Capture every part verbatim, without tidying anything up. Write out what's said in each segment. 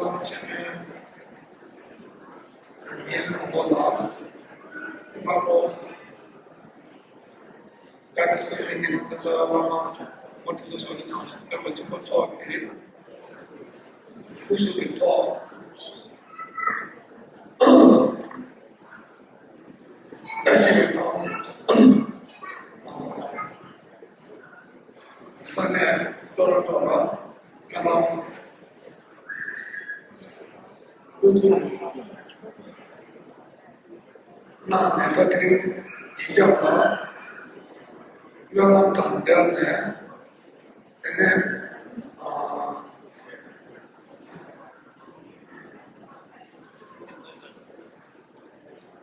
ལམ་ཆེན་མོའི་ཉིན་དང་པོ་ལ་སྔ་དྲོ་བཀའ་དྲིན་གསུམ་ལྡན་གྱི་དྲིན་ཅན་བླ་མ་མུ་ཁྲི་རིན་པོ་ཆེ་ཚང་ཞིང་སྐྱབས་མགོན་ཆེན་པོ་མཆོག་གི་སྐུ་ཞབས་ཀྱི་ཐོག་བཀྲ་ཤིས་པའི་ངང་ས་གནས་ལྷོ་རོང་ལ་སྨོན་ལམ་དབུ་འཛུགས་གནང་ནས། ད་དེ་རིང་ཉིན་རྒྱབ་ལ་སྨོན་ལམ་དང་འབྲེལ་ནས། དེ་ནས་ཨ་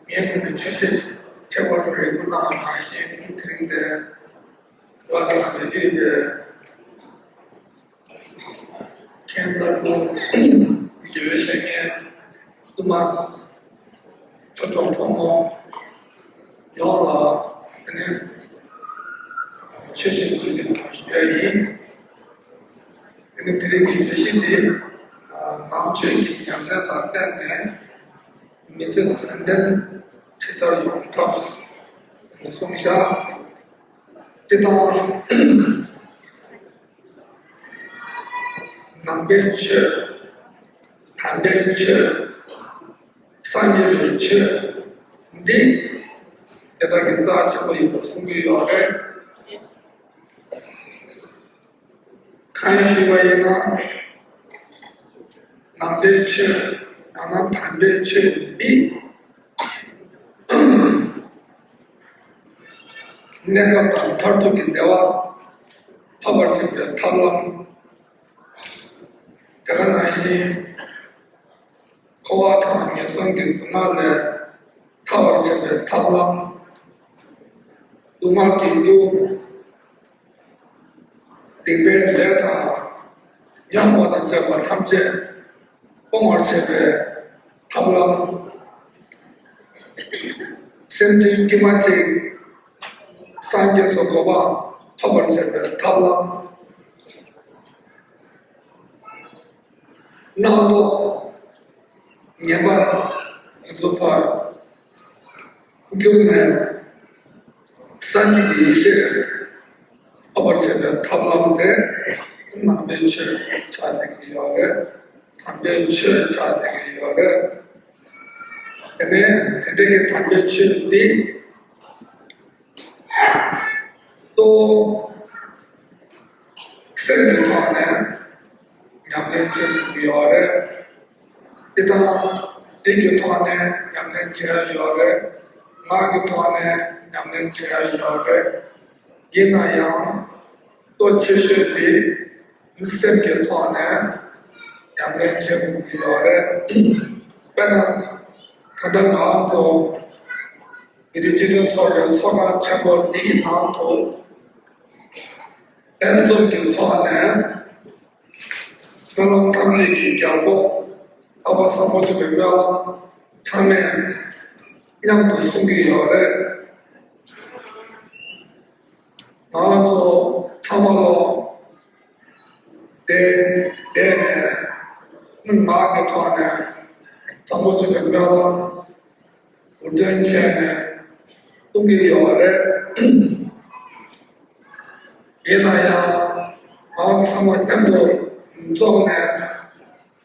ངའི་ངོས་ནས་ཆོས་བཤད་ཆེ་བ་ཚོ་རེ་སྐུལ་གནང་བ་ནང་བཞིན། དེ་རིང་དེ་བླ་བྲང་ལ་མི་ཡོད་པའི་མཁན་བླ་སྤྲུལ་དགེ་བའི་བཤེས་གཉེན་དུ་མ། ཆོས་གྲོགས་གྲོགས་མོ་ཡོངས་ལ་ཨ་ནི་ཆོས་བཤད་བཀའ་དྲིན་ཞུ་ཡ་ཡིན། ཨ་ནི་དེ་རིང་གི་བརྗོད་གཞི་འདི་ནང་ཆོས་ཀྱི་ཉམས་ལེན་ལ་བརྟེན་ནས་མི་ཚེ་ཡོན་ཏན་ཇི་ལྟར་ཡོང་ཐབས་གསུངས་བཞག། སྤྱིར་བཏང་ནང་པའི་ཆོས། དམ་པའི་ཆོས། སངས་རྒྱས་པའི་ཆོས་འདི་དེ་དག་གི་རྩ་ཆེན་པོ་ཡིན་པ་གསུང་གི་ཡོད་རེད། གང་ཡིན་ཞུས་པ་ཡིན་ན། ནང་པའི་ཆོས་ཡང་ན་དམ་པའི་ཆོས་འདི་གནས་སྐབས་དང་མཐར་ཐུག་གི་བདེ་བ་ཐོབ་པར་བྱེད་པའི་ཐབས་ལམ། དེ་ག་ནང་བཞིན་འཁོར་བ་དང་ངན་སོང་གི་སྡུག་བསྔལ་ལས་ཐར་བར་བྱེད་པའི་ཐབས་ལམ། སྡུག་བསྔལ་གྱི་རྒྱུ། སྡིག་པའི་ལས་དང་ཉོན་མོངས་དང་བཅས་པ་ཐམས་ཅད་སྤོང་བར་བྱེད་པའི་ཐབས་ལམ། སེམས་ཅན་དཀྱུས་མ་གཅིག་སངས་རྒྱས་སུ་གོ་འཕང་ཐོབ་པར་བྱེད་པའི་ཐབས་ལམ། རྣམ་རྟོག་ངན་པ་ང་ཚོ་ཕར་བསྒྱུར་ནས་སངས་རྒྱས་ཀྱི་ཡེ་ཤེས་ཐོབ་པར་བྱེད་པའི་ཐབས་ལམ་དེ་ནང་པའི་ཆོས་ཆགས་བསྡད་ཀྱི་ཡོད་རེད། དམ་པའི་ཆོས་ཆགས་བསྡད་ཀྱི་ཡོད་རེད། དེ་ནས་དེ་འདྲའི་གི་དམ་པའི་ཆོས་འདི་གཙོ་བོ་སེམས་ཀྱི་ཐོག་ནས་ཉམས་ལེན་བྱེད་དགོས་ཀྱི་ཡོད་རེད། སྤྱིར་བཏང་ལུས་ཀྱི་ཐོག་ནས་ཉམས་ལེན་བྱེད་ཡ་ཡོད་རེད། ངག་གི་ཐོག་ནས་ཉམས་ལེན་བྱེད་ཡ་ཡོད་རེད། ཡིན་ན་ཡང་གཙོ་ཆེ་ཤོས་དེ་སེམས་ཀྱི་ཐོག་ནས་ཉམས་ལེན་བྱེད་དགོས་ཀྱི་ཡོད་རེད། དཔེར་ན་ད་ལྟ་ང་ཚོ་མི་རིགས་སྤྱི་མཐུན་ཚོགས་པའི་ཚོགས་ཁང་ཆེན་པོ་འདིའི་ནང་དུ་ལྷན་འཛོམས་ཀྱི་ཐོག་ནས་སྨོན་ལམ་ཐམས་ཅད་ཀྱི་རྒྱལ་པོ་ཨ་པ་སངས་རྒྱས་པའི་སྨོན་ལམ་ཚང་མས་མཉམ་དུ་གསུང་གི་ཡོད་རེད། ང་ཚོ་ཚང་མ་ལོ་དེ་དེ་ནས་ངག་གི་ཐོག་ནས་སངས་རྒྱས་པའི་སྨོན་ལམ་འུར་འདོན་བྱས་ནས་གཏོང་གི་ཡོད་རེད། ཡིན་ན་ཡང་ང་ཚང་མ་མཉམ་དུ་འཛོམས་ནས་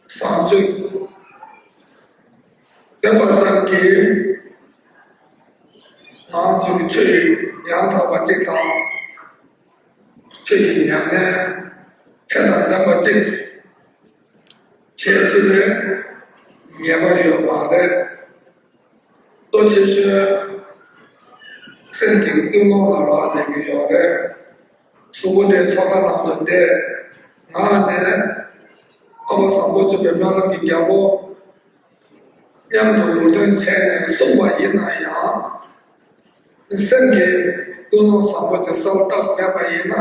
བཟང་སྤྱོད་སྟོན་པ་ཙམ་གྱིས་ང་ཚོའི་ཆོས་ཡང་དག་པ་གཅིག་དང་ཆོས་ཀྱི་ཉམས་ལེན་ཚད་དང་ལྡན་པ་གཅིག་བྱེད་ཐུབ་པའི་ངེས་པ་ཡོད་མ་རེད། ལྟོ་ཆེ་ཤོས་སེམས་ཀྱི་ཀུན་སློང་ལ་རག་ལས་ཀྱི་ཡོད་རེད། གཟུགས་པོ་དེ་ཚོགས་ཁང་ནང་དུ་བསྡད། ངག་ནས་ཨ་པ་སངས་རྒྱས་པའི་སྨོན་ལམ་གྱི་རྒྱལ་པོ་མཉམ་དུ་འུར་འདོན་བྱས་ནས་གསུངས་པ་ཡིན་ན་ཡང་། སེམས་ཀྱི་ཀུན་སློང་བཟང་པོ་དེ་གསལ་བཏབ་མེད་པ་ཡིན་ན།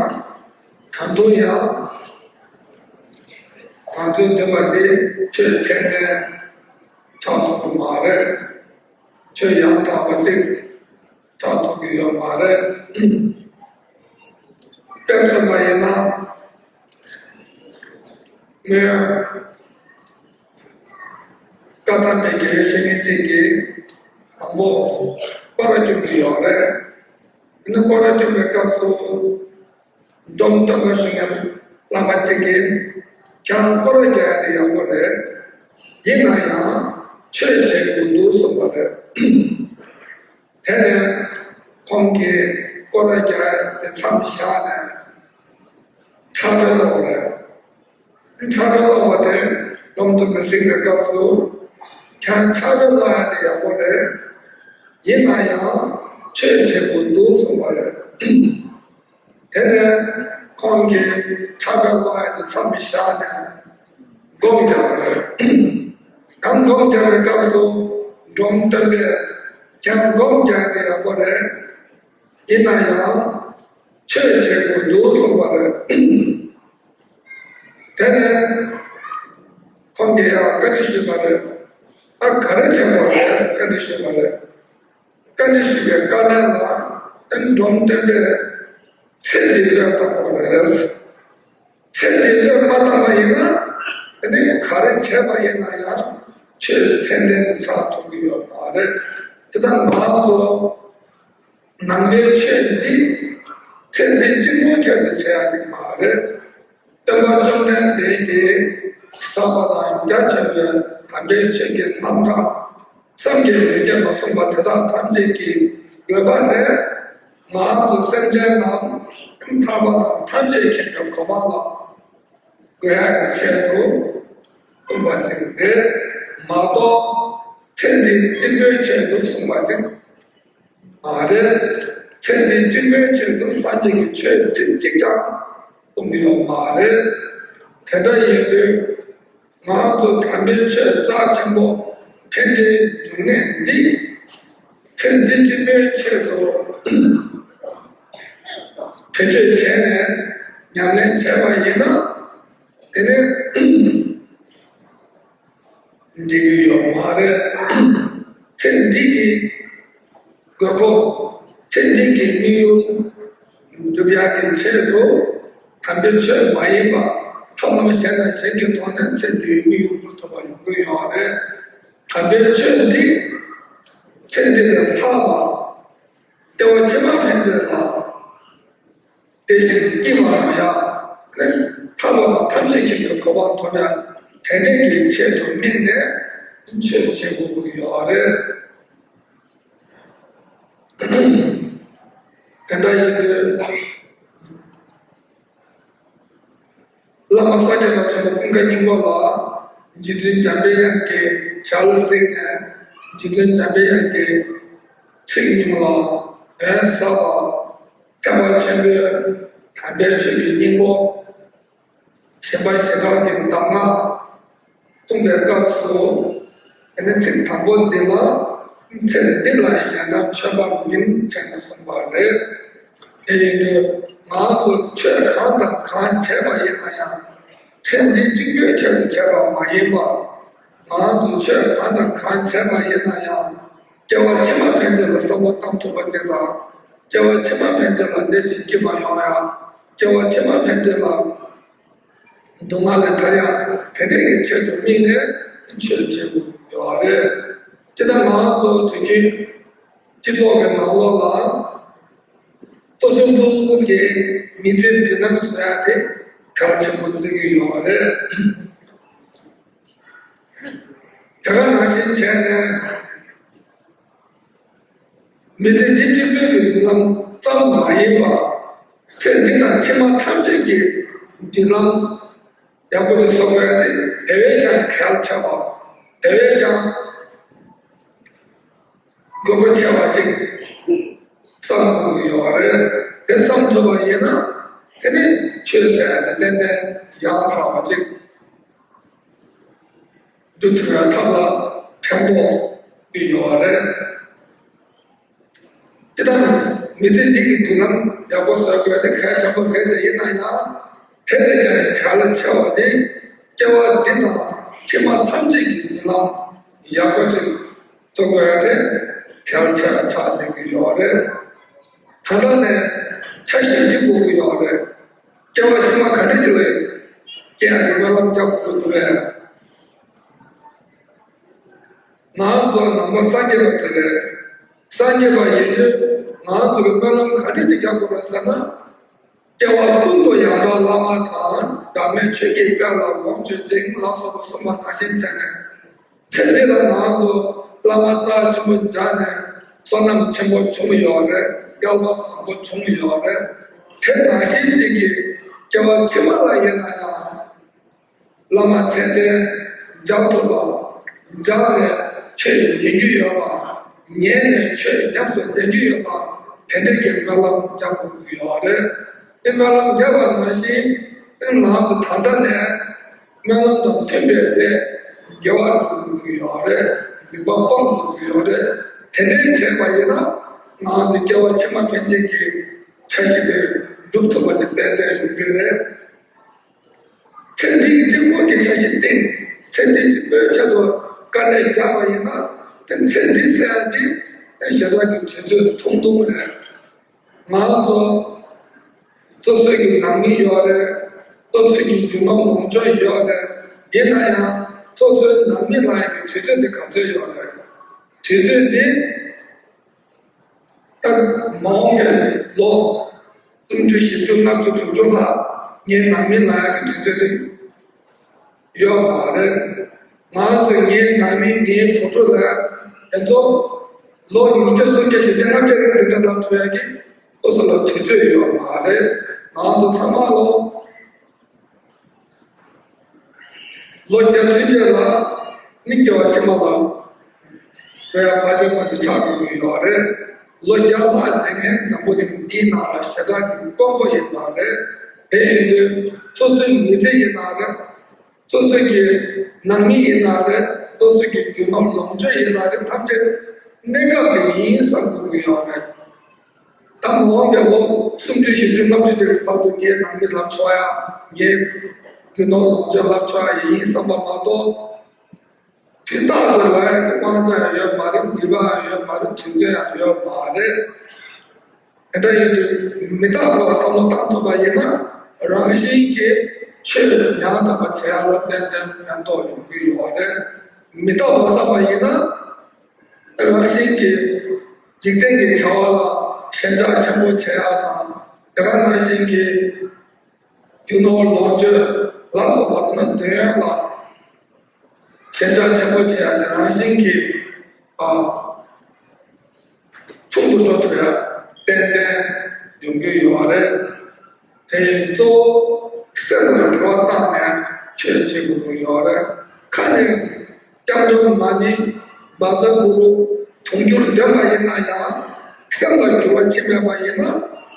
ད་དུང་ཡང་ང་ཚོའི་འདུན་པ་དེ་ཆོས་ཚད་ལྡན་ཆགས་ཐུབ་ཀྱི་མ་རེད། ཆོས་ཡང་དག་པ་གཅིག་ཆགས་ཐུབ་ཀྱི་ཡོད་མ་རེད། དཔེར་མཚོན་པ་ཡིན་ན། སྔོན་ བཀའ་གདམས་པའི་དགེ་བའི་བཤེས་གཉེན་གཅིག་གིས་དང་པོ་སྐོར་ར་བསྐྱོན་གྱི་ཡོད་རེད། ཨ་ནི་སྐོར་ར་བསྐྱོན་པའི་སྐབས་སུ་འབྲོམ་སྟོན་པ་ཞུ་མཁན་བླ་མ་གཅིག་གིས་ཁྱེད་རང་སྐོར་ར་རྒྱག་ཡ་དེ་ཡག་པོ་རེད། ཡིན་ན་ཡང་ཆོས་བྱེད་དགོས་འདུག་གསུངས་པ་རེད། དེ་ནས་ཁོང་གིས་སྐོར་ར་རྒྱག་ཡ་དེ་མཚམས་བཞག་ནས་ཕྱག་དཔེ་ཀློག་པ་རེད། ཕྱག་དཔེ་ཀློག་པ་དེ་འབྲོམ་སྟོན་པས་གཟིགས་པའི་སྐབས་སུ། ཁྱེད་རང་ཕྱག་དཔེ་ཀློག་ཡ་དེ་ཡག་པོ་རེད། ཡིན་ན་ཡང་ཆོས་བྱེད་དགོས་འདུག་གསུངས་པ་རེད། དེ་ནས་ཁོང་གིས་ཕྱག་དཔེ་ཀློག་ཡ་དེ་མཚམས་བཞག་ནས་སྒོམ་རྒྱག་པ་རེད། ཡང་སྒོམ་རྒྱག་པའི་སྐབས་སུ་འབྲོམ་སྟོན་པས་ཁྱེད་རང་སྒོམ་རྒྱག་ཡ་དེ་ཡག་པོ་རེད། ཡིན་ན་ཡང་ཆོས་བྱེད་དགོས་འདུག་གསུངས་པ་རེད། དེ་ནས་ཁོང་གིས་ཡང་བཀའ་འདྲི་ཞུས་པ་རེད། ཨ་ག་རེ་བྱེད་དགོས་རེད་བཀའ་འདྲི་ཞུས་པ་རེད། བཀའ་འདྲི་ཞུས་པའི་བཀའ་ལན་ལ་ཨ་འབྲོམ་སྟོན་པས་ཚེ་འདི་བློས་བཏང་དགོས་རེད། ཚེ་འདི་བློས་མ་བཏང་བ་ཡིན་ན་ཨ་ནི་ག་རེ་བྱས་པ་ཡིན་ན་ཡང་ཆོས་ཚད་ལྡན་དུ་ཆགས་ཐུབ་ཀྱི་ཡོད་མ་རེད། དེ་དང་ང་ཚོ་ནང་པའི་ཆོས་འདི་ཚེ་འདི་གཅིག་པོའི་ཆེད་དུ་བྱེད་ཡ་ཅིག་མ་རེད། སྟོན་པ་བཅོམ་ལྡན་འདས་ཀྱིས་ཟབ་པ་དང་རྒྱ་ཆེ་བའི་དམ་པའི་ཆོས་ཀྱི་རྣམ་གྲངས་བསམ་གྱིས་མི་ཁྱབ་པ་གསུངས་པ་དེ་དག་ཐམས་ཅད་ཀྱི་དགོས་པ་དེ་ང་ཚོ་སེམས་ཅན་རྣམས་ཐར་པ་དང་ཐམས་ཅད་མཁྱེན་པའི་གོ་འཕང་ལ་འགོད་ཡག་གི་ཆེད་དུ་གསུངས་པ་ཅིག་རེད་མ་གཏོགས་ཚེ་འདི་གཅིག་པོའི་ཆེད་དུ་གསུངས་པ་ཅིག་མ་རེད། ཚེ་འདི་གཅིག་པོའི་ཆེད་དུ་སངས་རྒྱས་ཀྱི་ཆོས་ཚིག་གཅིག་ཀྱང་གསུངས་ཡོད་མ་རེད། དེ་འདྲ་ཡིན་དུས་ང་ཚོ་དམ་པའི་ཆོས་རྩ་ཆེན་པོ་ཕན་བདེའི་འབྱུང་གནས་འདི་ཚེ་འདི་གཅིག་པོའི་ཆེད་དུ་བེད་སྤྱོད་བྱས་ནས་ཉམས་ལེན་བྱས་པ་ཡིན་ན་དེ་ནི་འགྲིག་གི་ཡོད་མ་རེད། ཚེ་འདི་གི་དགོས་མཁོ། ཚེ་འདི་གི་དམིགས་ཡུལ་འགྲུབ་ཡག་གི་ཆེད་དུ་དམ་པའི་ཆོས་མ་ཡིན་པ་ཐབས་ལམ་གཞན་དང་གཞན་གྱི་ཐོག་ནས་ཚེ་འདིའི་དམིགས་ཡུལ་འགྲུབ་ཐུབ་པ་ཡོང་གི་ཡོད་རེད། དམ་པའི་ཆོས་འདི་ཚེ་འདི་ལས་ལྷག་པ་སྐྱེ་བ་ཕྱི་མ་ཕན་ཆད་ལ་དེ་བཞིན་སྐྱིད་པ་ཡང་ཡང་ཐར་པ་དང་ཐམས་ཅད་མཁྱེན་པའི་གོ་འཕང་ཐོབ་ཡག་དེ་འདྲའི་གི་ཆེད་དུ་དམིགས་ནས་ཆོས་བྱེད་དགོས་ཀྱི་ཡོད་རེད། དེ་འདྲ་ཡིན་དུས་བླ་མ་ས་སྐྱ་པ་ཆེན་པོ་ཀུན་དགའ་སྙིང་པོ་ལ་རྗེ་བཙུན་འཇམ་པའི་དབྱངས་ཀྱི་ཞལ་གཟིགས་ནས་རྗེ་བཙུན་འཇམ་པའི་དབྱངས་ཀྱི་ཚིག་རྙིང་ལ་འོད་གསལ་བ། ཐེག་པ་ཆེན་པོའི་དམ་པའི་ཆོས་ཀྱི་སྙིང་པོ་གཞན་པ་གཞན་དག་གི་གདམས་ངག་གསུངས་པའི་སྐབས་སུ་ཨ་ནི་ཚིག་དང་པོ་འདི་ལ་ཚེ་འདི་ལ་གཞན་དག་ཆོས་པ་མིན་ཞེས་ནས་གསུངས་པ་རེད། དེ་ཡིན་དུས་ང་ཚོ་ཆོས་གང་དང་གང་བྱས་པ་ཡིན་ན་ཡང་ཚེ་འདི་གཅིག་པུའི་ཆེད་དུ་བྱས་པ་མ་ཡིན་པར་ང་ཚོ་ཆོས་གང་དང་གང་བྱས་པ་ཡིན་ན་ཡང་སྐྱེ་བ་ཕྱི་མ་ཕན་ཆད་ལ་བསམ་བློ་བཏང་ཐུབ་པ་ཅིག་དང་། སྐྱེ་བ་ཕྱི་མ་ཕན་ཆད་ལ་བདེ་ཞིང་སྐྱིད་པ་ཡོང་ཡ། སྐྱེ་བ་ཕྱི་མ་ཕན་ཆད་ལ་སྡུག་བསྔལ་ལས་ཐར་ཡ་དེ་འདྲས་ཀྱི་ཆེད་དུ་དམིགས་ནས་ཆོས་བྱེད་དགོས་ཡོད་རེད། ཅི་ལྟར་ང་ཚོ་དུས་རྒྱུན་སྤྱི་ཚོགས་ཀྱི་ནང་ལོགས་ལ་གཙོ་ཆེན་པོ་གི་མི་ཚེ་མདུན་ལམ་བཟོ་ཡ་དེ་གལ་ཆེན་པོ་བརྩི་གི་ཡོད་རེད། དེ་ག་ནང་བཞིན་བྱས་ནས། མི་ཚེ་འདི་གཅིག་པུའི་གི་མདུན་ལམ་ཙམ་མ་ཡིན་པར། ཚེ་འདི་དང་ཕྱི་མ་ཐམས་ཅད་ཀྱི་མདུན་ལམ་ཡག་པོ་ཅིག་བཟོ་དགོས་ཏེ་དེ་བས་ཀྱང་གལ་ཆེ་བ། དེ་བས་ཀྱང་དགོས་མཁོ་ཆེ་བ་ཅིག་བསམ་དགོས་ཀྱི་ཡོད་རེད། དེ་བསམ་ཐུབ་པ་ཡིན་ན་དེ་ནི་ཆོས་ཟེར་ཡ་དེ་ཏན་ཏན་ཡང་དག་པ་ཅིག་འདུ་ཐུབ་པའི་ཐབས་ལ་ཕན་ཐོགས་ཡོད་པ་རེད། དེ་ལྟར་མི་ཚེ་འདི་གི་མདུན་ལམ་ཡག་པོ་བཟོ་དགོས་དེ་གལ་ཆེན་པོ་རེད་དེ། ཡིན་ན་ཡང་དེ་ལས་ཀྱང་གལ་ཆེ་བ་དེ་སྐྱེ་བ་འདི་དང་ཕྱི་མ་ཐམས་ཅད་ཀྱི་མདུན་ལམ་ཡག་པོ་ཅིག་བཟོ་དགོས་དེ་གལ་ཆེ་བ་ཆགས་བསྡད་ཀྱི་ཡོད་རེད། ད་ལྟ་ནས་འཆར་གཞི་འདི་དགོས་ཀྱི་ཡོད་རེད། སྐྱེ་བ་ཕྱི་མ་ག་འདྲ་ཅིག་ལ་སྐྱེ་ཡག་གི་སྨོན་ལམ་རྒྱག་དགོས་ཀྱི་འདུག་བས། ང་ཚོ་ནང་པ་སངས་རྒྱས་པ་དེ་རེད། སངས་རྒྱས་པ་ཡིན་དུས་ང་ཚོ་གི་སྨོན་ལམ་ག་འདྲ་ཅིག་རྒྱག་དགོས་རེད་ཟེར་ན། སྐྱེ་བ་ཀུན་ཏུ་ཡང་དག་བླ་མ་དང་། བདག་མེད་ཆོས་ཀྱི་དཔལ་ལ་ལོངས་སྤྱོད་ཅིང་ལ་སོགས་པ་གསུངས་པ་ནང་བཞིན་བྱས་ནས། ཚེ་འདི་ལ་ང་ཚོ་བླ་མ་རྩ་ཆེན་པོ་མཇལ་ནས་བསོད་ནམས་ཆེན་པོ་བྱུང་ཡོད་རེད། སྐལ་བ་བཟང་པོ་བྱུང་ཡོད་རེད། དེ་ནང་བཞིན་གཅིག་གི་སྐྱེ་བ་ཕྱི་མ་ལ་ཡིན་ན་ཡང་། བླ་མ་མཚན་ལྡན་མཇལ་ཐུབ་པ། མཇལ་ནས་ཆོས་ཉན་རྒྱུ་ཡོད་པ། ཉན་ནས་ཆོས་ཉམས་སུ་ལེན་རྒྱུ་ཡོད་པ། དེ་འདྲ་གི་སྨོན་ལམ་རྒྱག་དགོས་ཀྱི་ཡོད་རེད། དེ་སྨོན་ལམ་རྒྱག་པ་ནང་བཞིན་དེ་ང་ཚོ་ད་ལྟ་ནས་སྨོན་ལམ་དང་མཐུན་པའི་ལས་དགེ་བ་སྒྲུབ་དགོས་ཀྱི་ཡོད་རེད། སྡིག་པ་སྤང་དགོས་ཀྱི་ཡོད་རེད། དེ་འདྲ་བྱས་པ་ཡིན་ན་ང་ཚོ་སྐྱེ་བ་ཕྱི་མ་ཕན་ཆད་ཀྱི་འཆར་གཞི་དེ་འགྲུབ་ཐུབ་པ་ཅིག་ཏན་ཏན་ཡོང་གི་རེད། ཚེ་འདི་གཅིག་པོ་གི་འཆར་གཞི་བཏིང་། ཚེ་འདི་གཅིག་པོའི་ཆེད་དུ་དཀའ་ལས་བརྒྱབ་པ་ཡིན་ན། དེ་ཚེ་འདི་ཟེར་ཡ་འདི་ཞེ་དྲག་གི་དུས་ཚོད་ཐུང་ཐུང་རེད། ང་ཚོ་སོ་སོའི་གི་ནང་མི་ཡོད་རེད། སོ་སོའི་གི་རྒྱུ་ནོར་ལོངས་སྤྱོད་ཡོད་རེད། ཡིན་ན་ཡང་སོ་སོའི་ནང་མི་ལ་ཡི་གི་དུས་ཚོད་འདི་ག་ཚོད་ཡོད་རེད། དུས་ཚོད་འདི། ད་མ་འོངས་པའི་ལོ་སུམ་ཅུ་བཞི་བཅུ་ལྔ་བཅུ་དྲུག་ཅུ་ལྷག་ངའི་ནང་མི་ལ་ཡ་གི་དུས་ཚོད་དེ་ཡོད་མ་རེད། ང་ཚོས་ངའི་ནང་མི་ངའི་བུ་ཕྲུག་ལ་ཡ་ཨེ་ཚོ་ལོ་ཉིས་བརྒྱ་སུམ་བརྒྱ་བཞི་བརྒྱ་ལྔ་བརྒྱ་རེ་འདི་འདྲ་ལབ་ཐུབ་ཡ་གི་སོ་སོ་ལ་དུས་ཚོད་ཡོད་མ་རེད། ང་ཚོ་ཚང་མ་ལོ། ལོ་བརྒྱ་ཚུན་ཆད་ལ་ནི་སྐྱེ་བ་ཕྱི་མ་ལ་ཁོ་ཡང་ཕལ་ཆེར་ཕལ་ཆེར་ཆགས་འགྲོ་གི་ཡོད་རེད། ལོ་བརྒྱ་ལྷག་དེ་ངས་འཛམ་བུ་གླིང་འདིའི་ནང་ལ་ཞེ་དྲག་གི་དཀོན་པོ་ཡིན་པ་རེད། དེ་ཡིན་དུས་སོ་སོའི་མི་ཚེ་ཡིན་ན་རེད། སོ་སོའི་གི་ནང་མི་ཡིན་ན་རེད། སོ་སོའི་གི་རྒྱུ་ནོར་ལོངས་སྤྱོད་ཡིན་ན་རེད། ཐམས་ཅད་གནས་སྐབས་ཀྱི་ཡིན་བསམ་དགོས་ཀྱི་ཡོད་རེད། ད་མ་འོངས་པའི་ལོ་སུམ་ཅུ་བཞི་བཅུ་ལྔ་བཅུ་ཅིག་བར་དུ་ངའི་ནང་མི་ལབ་ཆོག་ཡ། ངའི་རྒྱུ་ནོར་ལོངས་སྤྱོད་ལབ་ཆོག་ཡ་ཡིན་བསམ་པ་མ་གཏོགས། དུས་རྟག་ཏུ་ལབ་ཡ་གི་དབང་ཆ་ཡང་ཡོད་མ་རེད། ནུས་པ་ཡང་ཡོད་མ་རེད། དུས་ཚོད་ཡང་ཡོད་མ་རེད། དེ་འདྲ་ཡིན་དུས་མི་རྟག་པ་བསམ་བློ་བཏང་ཐུབ་པ་ཡིན་ན། རང་བཞིན་གྱིས་ཆོས་ཡང་དག་པ་བྱེད་ཡ་ལ་ཏན་ཏན་ཕན་ཐོགས་ཡོང་གི་ཡོད་རེད། མི་རྟག་པ་བསམ་པ་ཡིན་ན། རང་བཞིན་གྱིས་འཇིག་རྟེན་གྱི་བྱ་བ་ལ་ཞེན་ཆགས་ཆེན་པོ་བྱེད་ཡག་དང་། དེ་ག་ནང་བཞིན་གྱི་རྒྱུ་ནོར་ལོངས་སྤྱོད་ལ་སོགས་པ་དེ་ན་དོན་ཡོད་ལ་ཞེན་ཆགས་ཆེན་པོ་བྱེད་ཡག་དེ་རང་བཞིན་གྱིས་ཨ་ཆུང་དུ་འགྲོ་ཐུབ་ཡག་ཏན་ཏན་ཡོང་གི་ཡོད་རེད། དེ་ཡིན་གཙོ་བོ་སེམས་ལ་འགྱུར་བ་བཏང་ནས་ཆོས་བྱེད་དགོས་ཀྱི་ཡོད་རེད། ཁ་ནས་སྐྱབས་འགྲོ་མ་ཎི་བཛྲ་གུ་རུ་དུང་འགྱུར་འདོན་པ་ཡིན་ན་ཡང་། སེམས་ལ་འགྱུར་བ་ཕྱིན་མེད་པ་ཡིན་ན་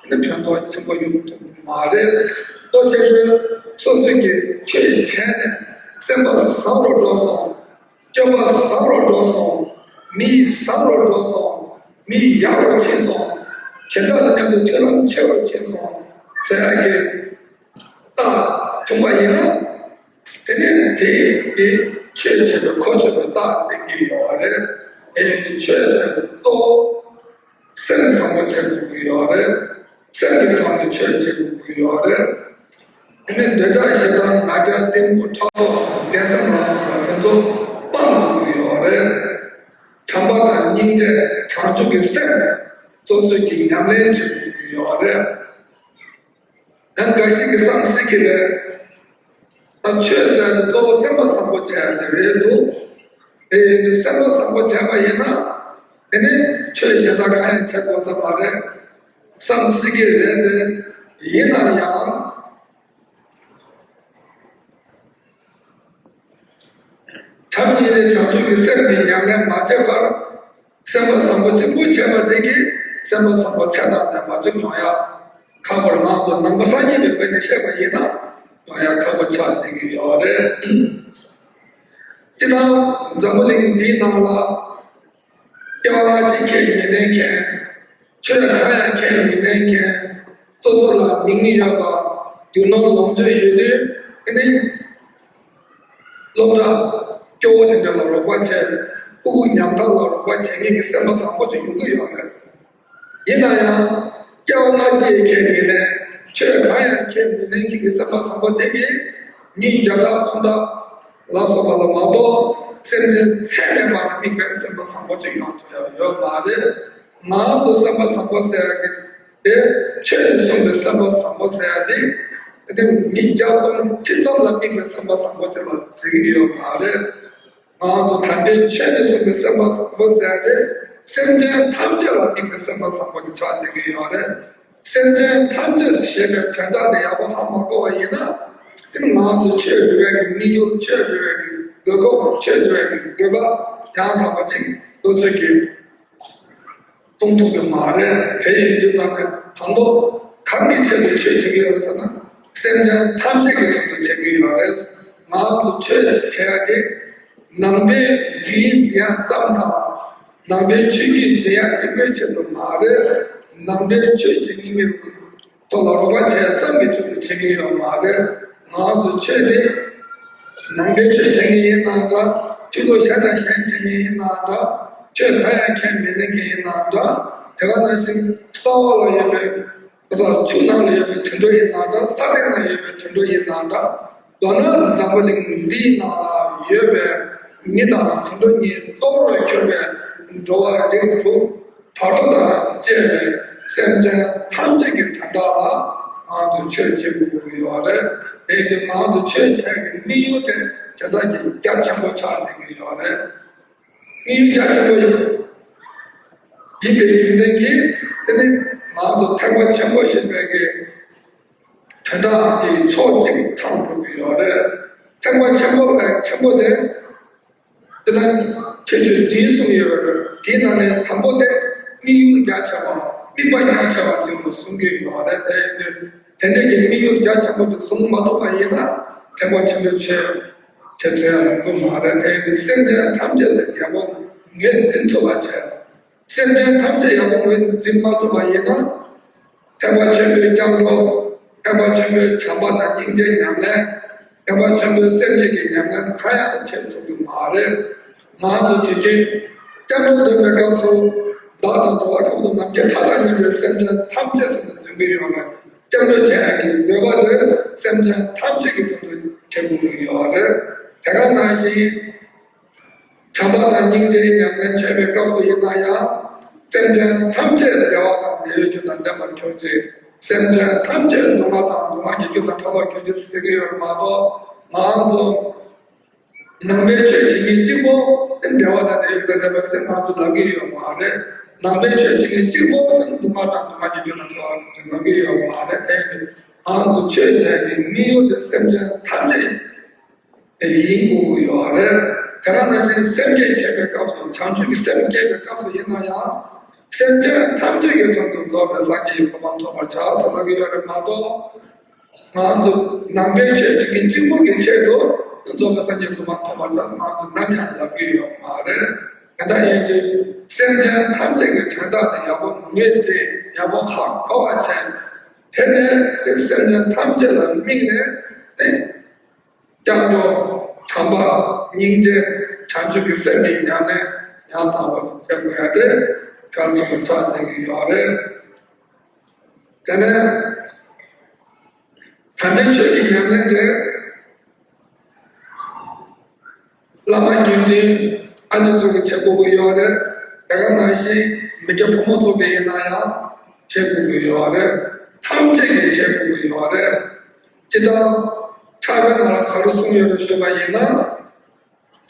ནི་ཕན་ཐོགས་ཆེན་པོ་ཡོང་ཐུབ་ཀྱི་མ་རེད། ལྟོ་ཆས་ཤོས་སོ་སོ་གི་ཆོས་བྱས་ནས་སེམས་པ་བཟང་རུ་འགྲོ་སོང་། སྤྱོད་པ་བཟང་རུ་འགྲོ་སོང་། མི་བཟང་རུ་འགྲོ་སོང་། མི་ཡག་རུ་ཕྱིན་སོང་། གཞན་དག་དང་མཉམ་དུ་མཐུན་ལམ་ཆེ་རུ་ཕྱིན་སོང་ཟེར་ཡག་གི་རྟགས་བྱུང་བ་ཡིན་ན། དེ་ནས་དེ་གི་ཆོས་བྱེད་པའི་གོ་ཆོད་པའི་རྟགས་ལྡན་གྱི་ཡོད་རེད། ཨེ་ཡིན་གྱི་ཆོས་ཟེར་གཙོ་བོ་སེམས་བཟང་པོ་བྱེད་དགོས་ཀྱི་ཡོད་རེད། སེམས་ཀྱི་ཐོག་ནས་ཆོས་བྱེད་དགོས་ཀྱི་ཡོད་རེད། དེ་ནས་འདོད་ཆགས་ཞེ་སྡང་ང་རྒྱལ་གཏི་མུག་ཕྲག་དོག་འགྲན་སེམས་ལ་སོགས་པ་དེ་ཚོ་སྤང་དགོས་ཀྱི་ཡོད་རེད། བྱམས་པ་དང་སྙིང་རྗེ་བྱང་ཆུབ་ཀྱི་སེམས་སོ་སོས་ཀྱི་ཉམས་ལེན་བྱེད་དགོས་ཀྱི་ཡོད་རེད། ཡང་འགའ་ཞིག་གིས་བསམ་སྲིད་ཀྱི་རེད། ད་ཆོས་ཟེར་ནས་གཙོ་བོ་སེམས་པ་བཟང་པོ་བྱས་ཏེ་རེད་འདུག་དེ་ཡིན་དུས་སེམས་པ་བཟང་པོ་བྱས་པ་ཡིན་ན། དེ་ནི་ཆོས་གཞན་དག་གང་ཡང་བྱེད་དགོས་ས་མ་རེད་བསམ་སྲིད་ཀྱི་རེད་དེ། ཡིན་ན་ཡང་བྱམས་སྙིང་རྗེ་བྱང་ཆུབ་ཀྱི་སེམས་ཀྱི་ཉམས་ལེན་མ་བྱས་པར། སེམས་པ་བཟང་པོ་གཅིག་པུ་བྱས་པ་དེ་གིས་སེམས་པ་བཟང་པོ་ཚད་དང་ལྡན་པ་ཅིག་ཡོང་ཡག་ཁག་པོ་རེད། ང་ཚོ་ནང་པ་སངས་རྒྱས་པའི་སྒོ་ནས་བཤད་པ་ཡིན་ན་ཡོང་ཡག་ཁག་པོ་ཆགས་བསྡད་ཀྱི་ཡོད་རེད། སྤྱིར་བཏང་འཛམ་བུ་གླིང་འདིའི་ནང་ལ་སྐྱེ་བ་སྔ་ཕྱི་ཁས་མི་ལེན་མཁན། ཆོས་གང་ཡང་ཁས་མི་ལེན་མཁན། སོ་སོ་ལ་མིང་ཡོད་པ། རྒྱུ་ནོར་ལོངས་སྤྱོད་ཡོད་དུས་ཨ་ནི། སློབ་གྲྭ་སྐྱོ་བོ་དེ་འདྲ་ལ་རོགས་པ་བྱས། ཕྲུ་གུ་ཉམ་ཐག་ལ་རོགས་པ་བྱེད་མཁན་གྱི་སེམས་པ་བཟང་པོ་ཅིག་ཡོང་གི་ཡོད་རེད། ཡིན་ན་ཡང་སྐྱེ་བ་སྔ་ཕྱི་ཡི་ཁས་མི་ལེན། ཆོས་གང་ཡང་ཁས་མི་ལེན་མཁན་གྱི་སེམས་པ་བཟང་པོ་དེ་གིས་ཉིན་བརྒྱ་ཕྲག་སྟོང་ཕྲག་ལ་སོགས་པ་ལ་མ་གཏོགས། སེམས་ཅན་ཚད་མེད་པ་ལ་དམིགས་པའི་སེམས་པ་བཟང་པོ་ཅིག་ཡོང་ཐུབ་ཡ་ཡོད་མ་རེད། ང་ཚོ་སེམས་པ་བཟང་པོ་ཟེར་ཡ་གི་དེ་ཆོས་ནས་གསུངས་པའི་སེམས་པ་བཟང་པོ་ཟེར་ཡ་དེ་དེ་མི་བརྒྱ་སྟོང་ཁྲི་ཙམ་ལ་དམིགས་པའི་སེམས་པ་བཟང་པོ་ཅིག་ལ་ཟེར་གྱི་ཡོད་མ་རེད། ང་ཚོ་དམ་པའི་ཆོས་ནས་གསུངས་པའི་སེམས་པ་བཟང་པོ་ཟེར་ཏེ། སེམས་ཅན་ཐམས་ཅད་ལ་དམིགས་པའི་སེམས་པ་བཟང་པོ་ཅིག་ཆགས་བསྡད་ཀྱི་ཡོད་རེད། སེམས་ཅན་ཐམས་ཅད་ཞེས་པའི་དོན་དག་དེ་ཡག་པོ་ཧ་མ་གོ་བ་ཡིན་ན། དེ་ནི་ང་ཚོ་ཆོས་འགྲོ་བའི་གི་དམིགས་ཡུལ། ཆོས་འགྲོ་བའི་གི་དགོས་མཁོ། ཆོས་འགྲོ་བའི་གི་དགོས་པ་ཡང་དག་པ་ཅིག་ང་ཚོས་ཀྱི་མཐོང་ཐུབ་ཀྱི་མ་རེད། དེ་ཡིན་དུས་ཙང་ནས་དང་པོ་གང་གི་ཆེད་དུ་ཆོས་བྱེད་ཀྱི་ཡོད་རེད་ཟེར་ན། སེམས་ཅན་ཐམས་ཅད་ཀྱི་དོན་དུ་བྱེད་ཀྱི་ཡོད་རེད། ང་ཚོ་ཆོས་བྱེད་ཡ་དེ་ནང་པའི་རྒྱུད་ཡིག་འཛིན་ཡ་ཙམ་དང་། ནང་པའི་ཆོས་བརྒྱུད་འཛིན་ཡ་གཅིག་པོའི་ཆེད་དུ་མ་རེད། ནང་པའི་ཆོས་བྱེད་མཁན་གྱི་ཐོག་ལ་རོགས་པ་བྱེད་ཡ་ཙམ་གྱི་ཆེད་དུ་བྱེད་ཀྱི་ཡོད་མ་རེད། ང་ཚོ་ཆོས་དེ་ནང་པའི་ཆོས་བྱེད་མཁན་ཡིན་ན་འདྲ། ཆོས་ལུགས་གཞན་དང་གཞན་བྱེད་མཁན་ཡིན་ན་འདྲ། ཆོས་ལ་ཡ་མཁན་མི་ལེན་མཁན་ཡིན་ན་འདྲ། དེ་ག་ནང་བཞིན་ས་འོག་ལ་ཡོད་པའི་ཁོ་ཚོ་ཆུ་ནང་ལ་ཡོད་པའི་དུད་འགྲོ་ཡིན་ན་འདྲ། ས་སྟེང་ན་ཡོད་པའི་དུད་འགྲོ་ཡིན་ན་འདྲ། མདོར་ན་འཛམ་བུ་གླིང་འདིའི་ནང་ལ་ཡོད་པའི་མི་དང་དུད་འགྲོ་གཉིས་གཙོ་བོར་གྱུར་པའི་འགྲོ་བ་རིགས་དྲུག་བར་དོ་དང་བཅས་པའི་སེམས་ཅན་ཐམས་ཅད་ཀྱི་དོན་དག་ལ་ང་ཚོ་ཆོས་བྱེད་དགོས་ཀྱི་ཡོད་རེད། དེ་ཡིན་དུས་ང་ཚོ་ཆོས་བྱེད་ཀྱི་དམིགས་ཡུལ་དེ་དེ་དག་གི་རྒྱ་ཆེན་པོ་ཆགས་བསྡད་ཀྱི་ཡོད་རེད། དམིགས་ཡུལ་རྒྱ་ཆེན་པོ་ཡིན་ཡིན་པའི་རྒྱུ་མཚན་གྱིས། དེ་ནི་ང་ཚོ་ཐེག་པ་ཆེན་པོ་ཞེས་པའི་གི་དོན་དག་གི་ཕྱོགས་གཅིག་ཚང་འགྲོ་གི་ཡོད་རེད། ཐེག་པ་ཆེན་པོ་ལས་ཆེན་པོ་དེ། དེ་ལ་ཁྱད་ཆོས་བདུན་གསུངས་ཡོད་རེད། དེའི་ནང་ནས་དང་པོ་དེ་དམིགས་ཡུལ་རྒྱ་ཆེ་བ། དམིགས་པ་རྒྱ་ཆེ་བ་ཅིག་ལ་གསུང་གི་ཡོད་རེད། དེ་ཡིན་དུས་དེ་འདྲ་གི་དམིགས་ཡུལ་རྒྱ་ཆེན་པོ་ཅིག་གསུང་མ་ཐུབ་པ་ཡིན་ན། ཐེག་པ་ཆེན་པོའི་ཆོས་བྱེད་ཐུབ་ཡ་ཡོང་གི་མ་རེད། དེ་ཡིན་དུས་སེམས་ཅན་ཐམས་ཅད་ལ་ཡག་པོ་ངོས་འཛིན་ཐུབ་པ་བྱས། སེམས་ཅན་ཐམས་ཅད་ཡག་པོ་ངོས་འཛིན་མ་ཐུབ་པ་ཡིན་ན། ཐེག་པ་ཆེན་པོའི་སྐྱབས་འགྲོ། ཐེག་པ་ཆེན་པོའི་བྱམས་པ་དང་སྙིང་རྗེའི་ཉམས་ལེན། ཐེག་པ་ཆེན་པོའི་སེམས་བསྐྱེད་ཀྱི་ཉམས་ལེན་གང་ཡང་བྱེད་ཐུབ་ཀྱི་མ་རེད། ང་ཚོ་དུས་རྒྱུན་སྐྱབས་འགྲོ་འདོན་པའི་སྐབས་སུ། བདག་དང་འགྲོ་བ་ཁམས་གསུམ་ནམ་མཁའི་མཐའ་དང་མཉམ་པའི་སེམས་ཅན་ཐམས་ཅད་ཟེར་ནས་འདོན་གྱི་ཡོད་རེད། སྐྱབས་འགྲོ་བྱེད་ཡག་གི་དགོས་པ་དེ་སེམས་ཅན་ཐམས་ཅད་ཀྱི་དོན་དུ་བྱེད་དགོས་ཀྱི་ཡོད་རེད། དེ་ག་ནང་བཞིན། བྱམས་པ་དང་སྙིང་རྗེའི་ཉམས་ལེན་བྱེད་པའི་སྐབས་སུ་ཡིན་ན་ཡང་། སེམས་ཅན་ཐམས་ཅད་བདེ་བ་དང་བདེ་བའི་རྒྱུ་དང་ལྡན་པར་གྱུར་ཅིག་སེམས་ཅན་ཐམས་ཅད་སྡུག་བསྔལ་དང་སྡུག་བསྔལ་གྱི་རྒྱུ་དང་བྲལ་བར་གྱུར་ཅིག་ཟེར་གྱི་ཡོད་རེད་མ་གཏོགས། ང་ཚོ་ནང་པའི་ཆོས་བྱེད་མཁན་གཅིག་པོ་དེ་བདེ་བ་དང་བདེ་བའི་རྒྱུ་དང་ལྡན་པ་ཟེར་ང་ཚོ་ལབ་ཀྱི་ཡོད་མ་རེད། ནང་པའི་ཆོས་བྱེད་མཁན་གཅིག་པོ་དེ་སྡུག་བསྔལ་དང་སྡུག་བསྔལ་གྱི་རྒྱུ་དང་བྲལ་བར་གྱུར་ཅིག་ལབ་ཀྱི་ཡོད་མ་རེད། དེ་ཡིན་དུས་ང་ཚོ་ཆོས་བྱེད་ཀྱི་དམིགས་ཡུལ་དེ་སེམས་ཅན་ཐམས་ཅད་དེ་ཡིན་དགོས་ཀྱི་ཡོད་རེད། དེ་ག་ནང་བཞིན་སེམས་བསྐྱེད་བྱེད་པའི་སྐབས་སུ། བྱང་ཆུབ་ཀྱི་སེམས་བསྐྱེད་པའི་སྐབས་སུ་ཡིན་ན་ཡང་། སེམས་ཅན་ཐམས་ཅད་ཀྱི་དོན་དུ་རྫོགས་པའི་སངས་རྒྱས་ཀྱི་གོ་འཕང་ཐོབ་པར་བྱ་ཟེར་ལབ་ཀྱི་ཡོད་རེད་མ་གཏོགས། ང་ཚོ་ནང་པའི་ཆོས་བྱེད་མཁན་གཅིག་པོ་གི་ཆེད་དུ་རྫོགས་པའི་སངས་རྒྱས་གོ་འཕང་ཐོབ་པར་བྱ་ཟེར་ང་ཚོ་ནམ་ཡང་ལབ་ཀྱི་ཡོད་མ་རེད། དེ་འདྲ་ཡིན་དུས་སེམས་ཅན་ཐམས་ཅད་ཀྱི་དོན་དག་དེ་ཡག་པོ་ངོས་འཛིན། ཡག་པོ་ཧ་གོ་བ་བྱས། དེ་ནས་དེ་སེམས་ཅན་ཐམས་ཅད་ལ་དམིགས་ནས་དེ། སྐྱབས་འགྲོ། དམ་པ། སྙིང་རྗེ། བྱང་ཆུབ་ཀྱི་སེམས་ཀྱི་ཉམས་ལེན་ཡང་དག་པ་ཞིག་བྱེད་དགོས་ཡ་དེ་གལ་ཆེན་པོ་ཆགས་བསྡད་ཀྱི་ཡོད་རེད། དེ་ནས་དམ་པའི་ཆོས་ཀྱི་ཉམས་ལེན་དེ་བླ་མ་དགེ་འདུན་ཨ་ནེ་ཚོ་གིས་བྱེད་དགོས་ཀྱི་ཡོད་རེད། དེ་ག་ནང་བཞིན་མི་སྐྱ་ཕོ་མོ་ཚོ་གིས་ཡིན་ན་ཡང་བྱེད་དགོས་ཀྱི་ཡོད་རེད། ཐམས་ཅད་ཀྱིས་བྱེད་དགོས་ཀྱི་ཡོད་རེད། སྤྱིར་བཏང་ཕྱག་དཔེ་ནང་ལ་ག་རེ་གསུངས་ཡོད་རེད་ཞུས་པ་ཡིན་ན།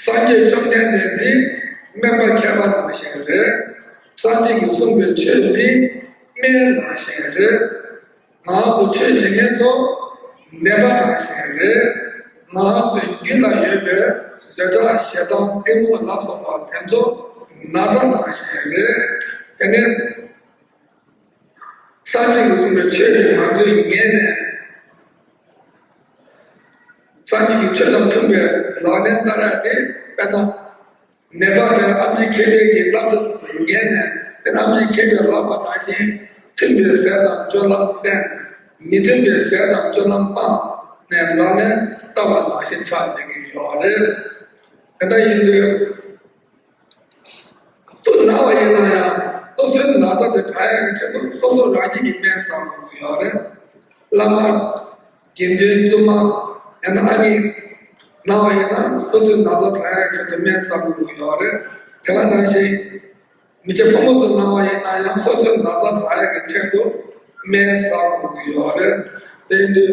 སངས་རྒྱས་བཅོམ་ལྡན་འདས་འདི་སྨན་པ་མཁས་པ་ནང་བཞིན་རེད། སངས་རྒྱས་ཀྱིས་གསུངས་པའི་ཆོས་འདི་སྨན་ནང་བཞིན་རེད། ང་ཚོ་ཆོས་བྱེད་མཁན་ཚོ་ནད་པ་ནང་བཞིན་རེད། ང་ཚོའི་རྒྱུད་ལ་ཡོད་པའི་འདོད་ཆགས་ཞེ་སྡང་གཏི་མུག་ལ་སོགས་པ་དེ་ཚོ་ན་ཚ་ནང་བཞིན་རེད། དེ་ནས། སངས་རྒྱས་ཀྱིས་གསུངས་པའི་ཆོས་དེ་ང་ཚོས་ཉན་ནས། སངས་རྒྱས་ཀྱི་ཆོས་དང་མཐུན་པའི་ལག་ལེན་བསྟར་ཡ་དེ་དཔེར་ན། ནད་པ་དེ་ཨེམ་ཆི་མཁས་པའི་གི་བསླབ་བྱ་དེ་ཚོ་ཉན་ནས། དེ་ཨེམ་ཆི་མཁས་པས་བསླབས་པ་ནང་བཞིན་མཐུན་པའི་ཟས་དང་སྤྱོད་ལམ་བསྟེན། མི་མཐུན་པའི་ཟས་དང་སྤྱོད་ལམ་སྤངས་ནས་ལག་ལེན་བསྟར་བ་ནང་བཞིན་ཆགས་བསྡད་ཀྱི་ཡོད་རེད། དེ་འདྲ་ཡིན་དུས། སུ་ན་བ་ཡིན་ན་ཡང་སོ་སོའི་ན་ཚ་དེ་དྲག་ཡག་གི་ཆེད་དུ་སོ་སོ་རང་ཉིད་ཀྱིས་སྨན་བཟའ་དགོས་ཀྱི་ཡོད་རེད། བླ་མ། དགེ་འདུན། བཙུན་མ། ཡང་ན་ཨ་ནི། གནང་བ་ཡིན་ན་སོ་སོའི་ན་ཚ་དྲག་ཡག་ཆེད་དུ་སྨན་ཟ་དགོས་ཀྱི་ཡོད་རེད། དེ་ག་ནང་བཞིན་མི་སྐྱ་ཕོ་མོ་ཚོ་གནང་བ་ཡིན་ན་ཡང་སོ་སོའི་ན་ཚ་དྲག་ཡག་གི་ཆེད་དུ་སྨན་ཟ་དགོས་ཀྱི་ཡོད་རེད། དེ་ཡིན་དུས་